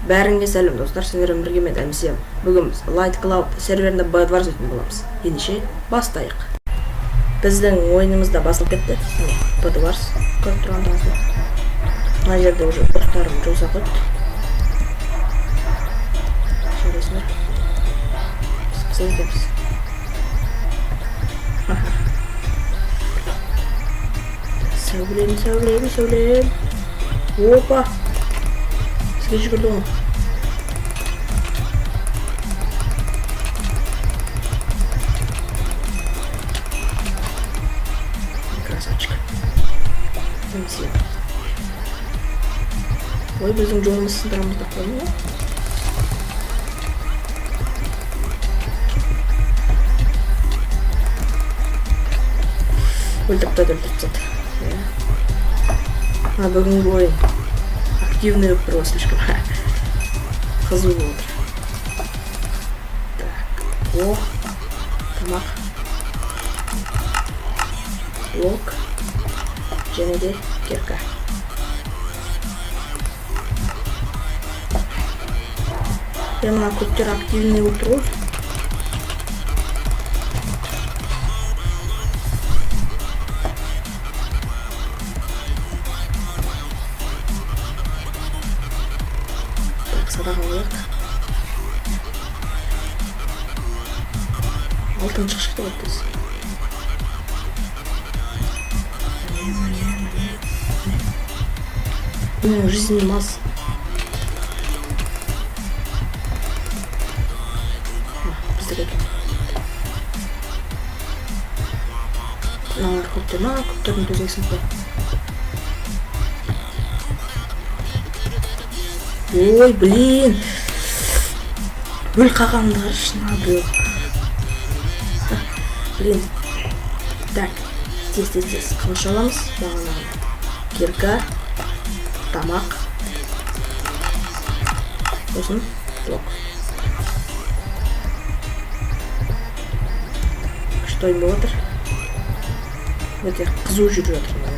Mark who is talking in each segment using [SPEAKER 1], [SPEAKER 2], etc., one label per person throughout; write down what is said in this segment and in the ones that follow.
[SPEAKER 1] Бәріңе сәлем, достар, сіздермен бірге мен, MCM. Бүгін біз Light Cloud серверінде Bedwars өтетін боламыз. Ендеше бастайық. Біздің ойынымыз да басылып кетті. Міне, Bedwars көріп тұрғандарыңыздай. Мына жерде уже достарым жолса қойды. Жарайсыңдар. Біз қызыл екенбіз. Аха. Сәулем, сәулем, сәулем. Опа! Бізге жүгірді ғой. Красавчик. MCM. Ой, біздің жолымыз сындырамыз деп қойдым ғой. Өлтіріп тастады, өлтіріп тастады. Иә. А бүгінгі ойын активный болып тұр ғой, слишком қызу болып отыр. Так, о, тамақ, блок және де кирка. Е, мына көктер активный болып тұр ғой. Так, садақ алайық. Алтын шықты ғой тез. Міне, міне, міне, міне. Менің жизнім аз. А, біздікі екен. Мыналар көктер ма? Көктердің төсегі сынып қой. Ой, блин. Өл қалғанымды қарашы, мына біреу. Блин. Так, тез, тез, тез. Қылыш аламыз. Бағанағы. Кирка. Тамақ. Сосын блок. Күшті ойын болып жатыр. Өте қызу жүріп жатыр мына.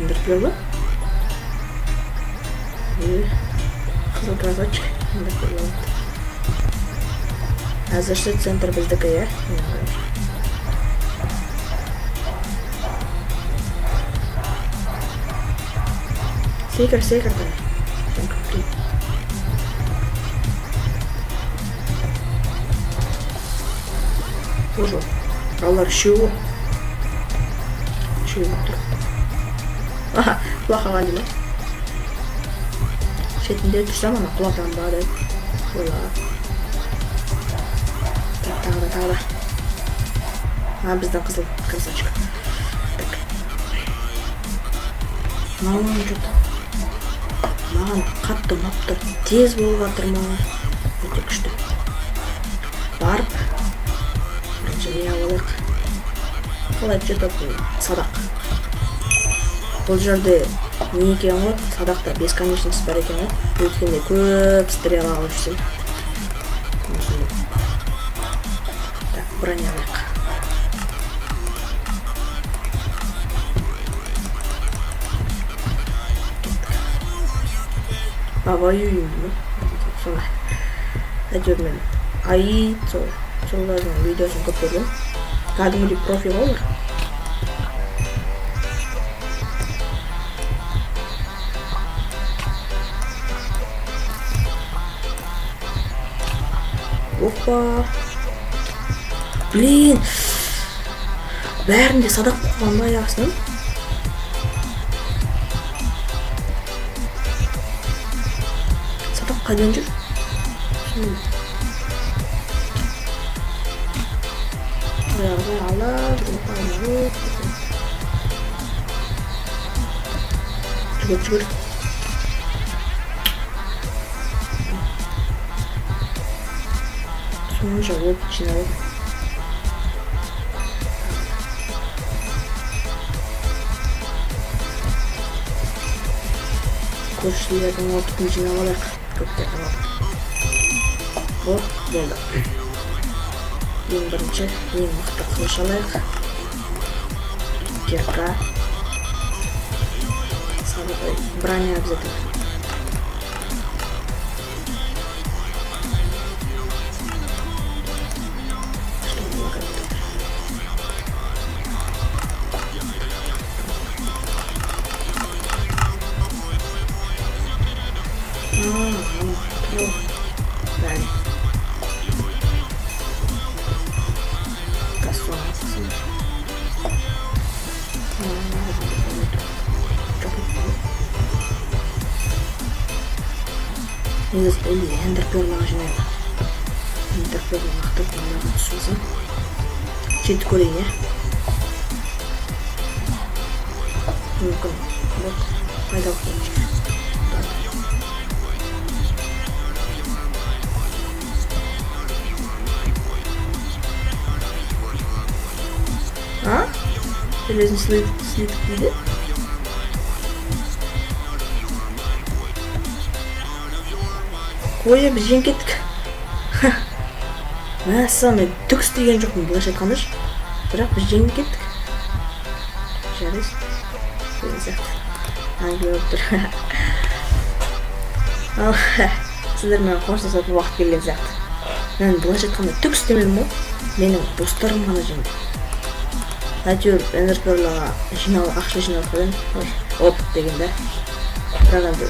[SPEAKER 1] Эндерперл ба? Е, қызыл красавчик. Эндерперл алыпты. Әзірше центр біздікі, иә? Менің ойымша. Секір, секір, давай. Сен күтпеймін. Боже, алар үшеу ғой. Үшеу болып тұр. Аха, құлап қалған дей ма? Шетінде тұрсам, ана құлатамын ба деп ойлап. Так, тағы да, тағы да. А, біздің қызыл красавчик. Так. Мынау что-то маған қатты ұнап тұр. Тез болып жатыр ма? Өте күшті. Барып, бірінші не алып алайық? Қалай что-то садақ. Бұл жерде не екен ғой? Садақта бесконечность бар екен ғой. Өткенде көп стрела алып жүрсем. Осындай. Так, броня алайық. Кеттік. А, воюем дей ма? Сондай. Әйтеуір мен АИ сол солардың видеосын көп көргенмін. Кәдімгідей профи ғой олар. Опа. Блин. Бәрінде садақ қойған ба аяқ астынан? Садақ қайдан жүр? Түсінбедім. Аяғына алып, жүгір, жүгір, жүгір. Сонша опыт жинап алдым. Көршілердің опытын жинап алайық. Көктердің опытын. О, болды. Ең бірінші, ең мықты қылыш алайық. Кирка. Броня обязательно. Что у меня как будто? А, ну, бәле. Қазір соны алсам. Жоқ, негізі или эндерперлаға жинаймын. Эндерперл лақтырып, мынаған түсіп алсам, жетіп көрейін, иә. Мүмкін, вот, пайдалы болатын шығар. Так. А? Железный слиток дейді. Қоя, біз жеңіп кеттік. Мәссаған, мен түк істеген жоқпын, былайша айтқанда ше. Бірақ біз жеңіп кеттік. Жарайсың деген сияқты әңгіме болып тұр. Ал сіздермен қоштасатын уақыт келген сияқты. Мен, былайша айтқанда, түк істемедім ғой, менің достарым ғана жеңді. Әйтеуір эндерперлаға жинал, ақша жинап қойдым. Ой, опыт деген да. Бірақ енді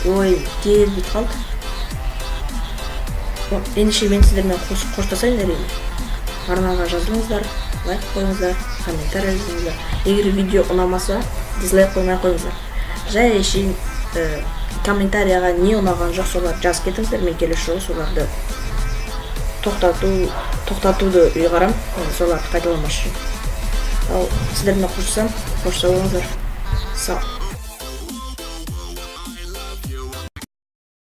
[SPEAKER 1] ой, тез бітіп қалды. Ендеше мен сіздермен қоштасайын. Әрине, арнаға жазылыңыздар, лайк қойыңыздар, комментарий жазыңыздар. Егер видео ұнамаса, дизлайк қоймай қойыңыздар, жай әшейін комментарияға не ұнаған жоқ, соларды жазып кетіңіздер. Мен келесі жолы соларды тоқтатуды ұйғарамын енді, соларды қайталамас үшін. Ал сіздермен қоштасамын. Қош сау болыңыздар. Сау.